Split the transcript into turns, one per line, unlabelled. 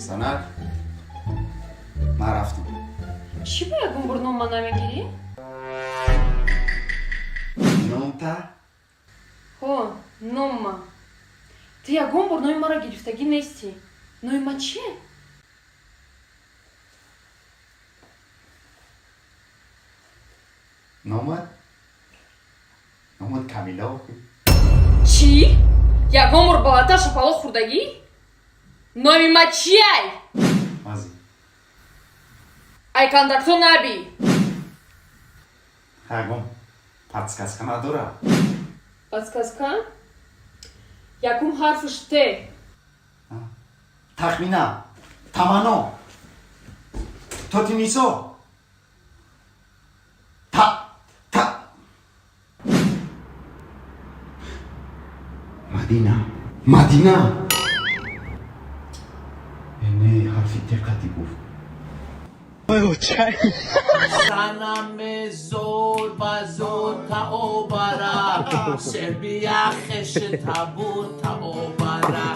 Занак, ман рафтам.
Чӣ ба ягон бор ном ма намегирӣ?
Номта?
Ҳо, номма. Ту ягон бор номи маро гирифтагӣ нестӣ. Номи ма чие?
Номат? Номат Камила охи.
Чӣ? Ягон бор баландтар шапалоқ хӯрдагӣ? Номи ма чиай?
Мази.
Ай кондакто наби.
Ягон подсказка надора?
Подсказка? Якум ҳарфаш Т.
Тахмина, Таманно, Тотинисо, та та Мадина, Мадина. Не, ҳарфи диққати гуфт.
Санам зор ба зор таобара, Сербия хеш табур таобара.